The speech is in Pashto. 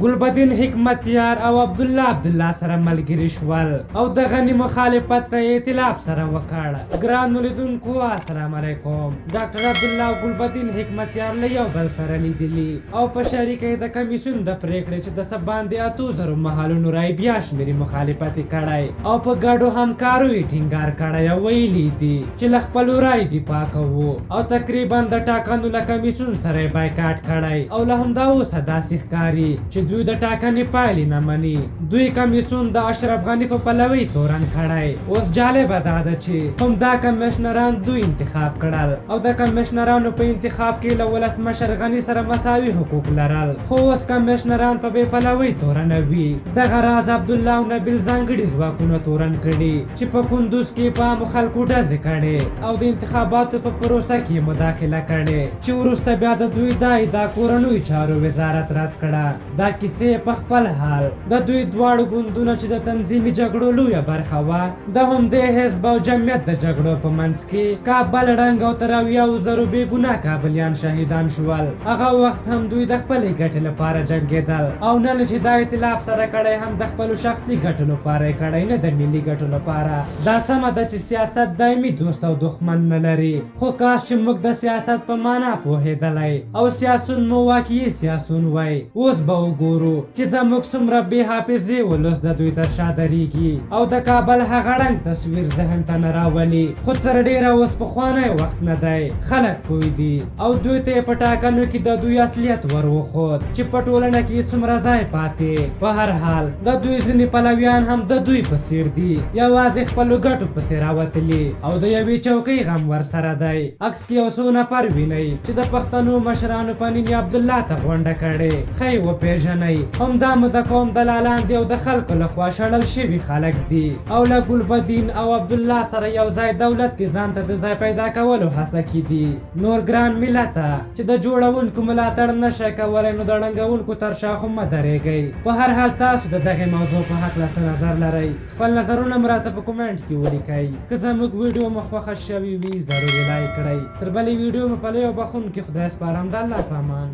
ګلبدین حکمتیار او عبدالله عبدالله سره ملګري شول او د غني مخالفت ته یې ائتلاف سره وکړ. ګرانو لیدونکو السلام علیکم. ډاکټر عبدالله او ګلبدین حکمتیار له یو بل سره لیدلي او په شریکه یې د کمیسیون د پرېکړې چې د څه باندې 8000 محلونو رایې بیا شمېري مخالفت یې کړی او په ګډو همکاریو یې ټینګار کړی او ویلي یې دي چې له خپلو رایو دفاع کوو او تقریبا د ټاکنو له کمیسیون سره یې بایکاټ کړی او له همدا اوسه داسې ښکاري چې دوی د ټاکنې پایلې نه مني. دوی کمیسیون د اشرف غني په پلوۍ تورن کړی. اوس جالبه دا ده چې همدا کمیشنران دوی انتخاب کړل او د کمیشنرانو په انتخاب کې له ولسمشر غني سره مساوي حقوق لرل، خو اوس کمیشنران په بې پلوۍ تورنوي. دغه راز عبدالله او نبیل ځانګړي ځواکونه تورن کړي چې په کندوز کې په عامو خلکو ډزې کړې او د انتخاباتو په پروسه کې یې مداخله کړې چې وروسته بیا د دوی دا ادعا کورنیو چارو وزارت رد کړه. دا کیسې په خپل حال د دوی دواړو ګوندونه چې د تنظیمي جګړو لویه برخه وه، د همدې حزب او جمعیت د جګړو په منځ کې کابل ړنګ او تر اویاوو زرو بې ګناه کابلیان شهیدان شول. هغه وخت هم دوی د خپلې ګټې لپاره جنګېدل او نن چې دا ائتلاف سره کړی هم د خپلو شخصي ګټو لپاره یې کړی نه د ملي ګټو لپاره. دا سمه ده چې سیاست دایمي دوست او دښمن نه لري، خو کاش چې موږ د سیاست په مانا پوهېدلی او سیاسون مو واقعي سیاسون وای. اوس به وګورو چې زموږ څومره بې حافظې ولس د دوی تر شا درېږي او د کابل هغه ړنګ تصویر ذهن ته نه راولي، خو تر ډېره اوس پخوانی وخت نه دی، خلک پوه دي او دوی ته یې په ټاکنو کې د دوی اصلیت ور وښود چې په ټولنه کې یې څومره ځای پاتې. په هر حال د دوی ځینې پلویان هم د دوی په څېر دي، یوازې خپلو ګټو پسې راوتلي او د یوې چوکۍ غم ورسره دی. عکس کې یو څو نفر وینئ چې د پښتنو مشرانو په نوم یې عبدالله ته غونډه کړې، ښه یې وپېژنئ، همدا مو د قوم دلالان دي او د خلکو له خوا شړل شوي خلک دي او له ګلبدین او عبدالله سره یو ځای دولت کې ځان ته د ځای پیدا کولو هڅه کې دي. نور ګران ملته! چې د جوړوونکو ملاتړ نه شئ کولی نو د ړنګوونکو تر شا خو مه درېږئ. په هر حال تاسو د دغې موضوع په هکله څه نظر لرئ؟ خپل نظرونه مو راته په کومنټ کې ولیکئ. که زموږ ویډیو مو خوښه شوې وي ضرور یې لایک کړئ. تر بلې ویډیو مو په لوی او بخښونکي خدای سپارم د الله په امان.